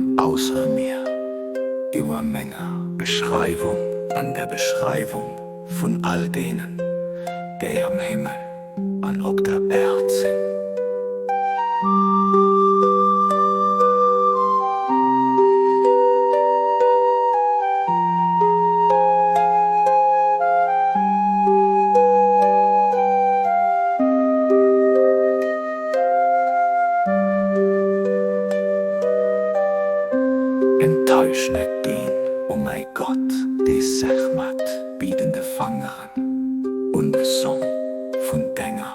Kengem ausser mir iwwer menger Beschreiwung an der Beschreiwung vun all deenen, déi am Himmel an op der Äerd sinn. Enttäusch net deen, o mäi Gott, dee sech mat biedende Fangeren un de Som vun denger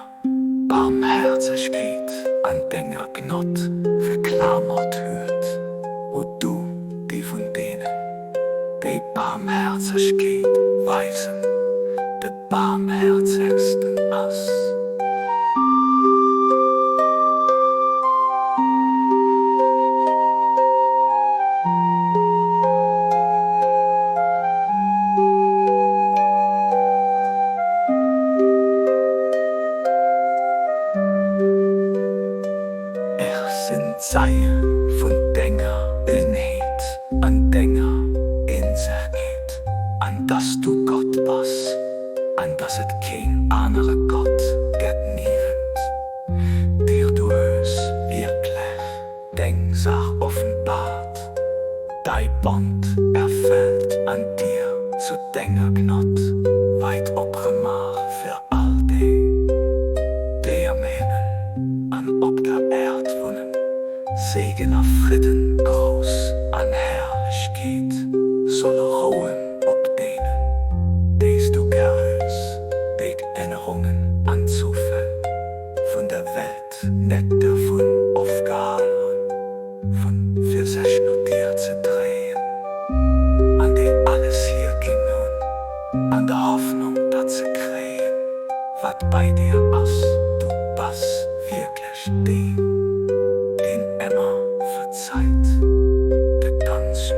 Barmherzegkeet an denger Gnod verklamert huet, o du, dee vun deenen, déi Barmherzegkeet weisen, de barmherzegsten ass. Ech sinn Zeie vun denger Eenheet an denger Eenzegkeet, an dass du Gott bass, an dass et keen anere Gott gëtt niewent dir. Du hues wierklech deng Saach offenbart, däi Bond erfëllt an dir zu denger Gnod weit opremaach fir all déi, déi am Himmel an op der Äerd wunnen. Segen a Fridden, grouss an Herrlechkeet solle rouen op deenen, déi s du gär hues, déi d'Ännerungen an d'Zoufäll vun der Welt net dervun ofgehal hunn, vun fir sech no dir ze dréien, an déi alles hierginn hunn an der Hoffnung, dat ze kréien, wat bei dir ass. Du bass wierklech deen, deen ëmmer verzeit, de ganz.